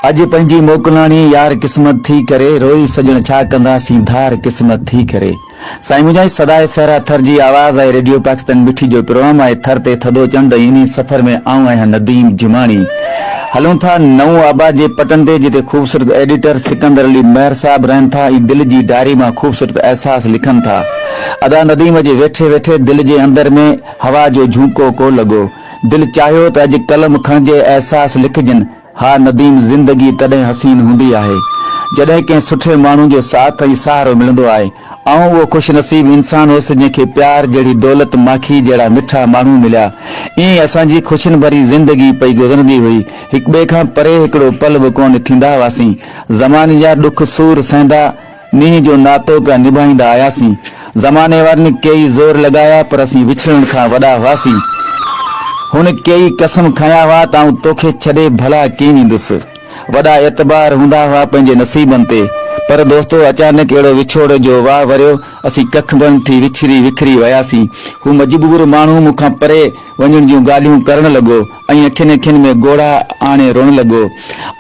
اڄ پنهنجي موڪلاڻي يار قسمت ٿي ڪري روئي سڄڻ ڇا ڪنداسين ڌار قسمت ٿي ڪري سائين منهنجا هي سدائي صحرا ٿر جي آواز آهي ريڊيو پاڪستان مٺي جو پروگرام آهي ٿر تي ٿڌو چنڊ ۽ انهي سفر ۾ آئون آهيان نديم جماڻي هلون ٿا نئون آباد جي پٽن تي جتي خوبصورت ايڊيٽر سڪندر علي مهر صاحب رهن ٿا ۽ دل جي ڊائري مان خوبصورت احساس لکن ٿا ادا نديم جي ويٺي ويٺي دل جي اندر ۾ هوا جو جهونڪو ڪو لڳو دل چاهيو ته اڄ قلم کڻجي احساس لکجن، ها نديم زندگي تڏهن حسين هوندي آهي، جڏهن ڪنهن سٺي ماڻهو جو ساٿ ۽ سهارو ملندو آهي. آئون اهو خوش نصيب انسان هوس جنهن کي پيار جهڙي دولت ماکي جهڙا مٺا ماڻهو مليا. ائين ئي اسان جي خوشين ڀري زندگي پئي گذرندي هئي. هڪٻئي کان پري هڪڙو پل به ڪونه ٿيندا هئاسين. زماني جا ڏک سور سهندا نينهن جو ناتو پيا نڀائيندا آياسين. زماني وارن ڪيئي زور لڳايا پر اسين وڇڙڻ کان وڏا هئاسين. هن ڪيئي قسم کنيا هئا ته آئون توکي ڇڏي ڀلا ڪين ويندس. وڏا اعتبار هوندا هئا پنهنجي نصيبن تي. پر دوستو اچانڪ اهڙو وڇوڙي جو واء وريو، اسين ڪک بند ٿي وڇري وکري وياسين. هو مجبور ماڻهو مون کان پري وڃڻ جون ڳالهيون ڪرڻ لڳو ۽ اکين اکين ۾ ڳوڙها آڻي روئڻ لڳو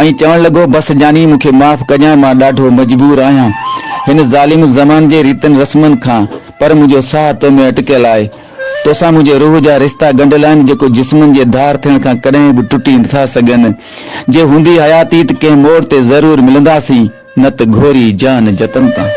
۽ چوڻ لڳو، بس جاني مون کي معاف ڪجانء مان ڏاڍو مجبور آهيان هن ظالم زمان جي ريتن رسمن کان پر منهنجو ساهه تو ۾ اٽڪيل آهي توسان منهنجي روح جا رشتا ڳنڍيل آهن جيڪو جسمن جي ڌار ٿيڻ کان ڪڏهن به ٽٽي نٿا سگهن جي هوندي حياتي ته ڪنهن موڙ تي ضرور ملنداسين نه ته گهوري جان جتن تان.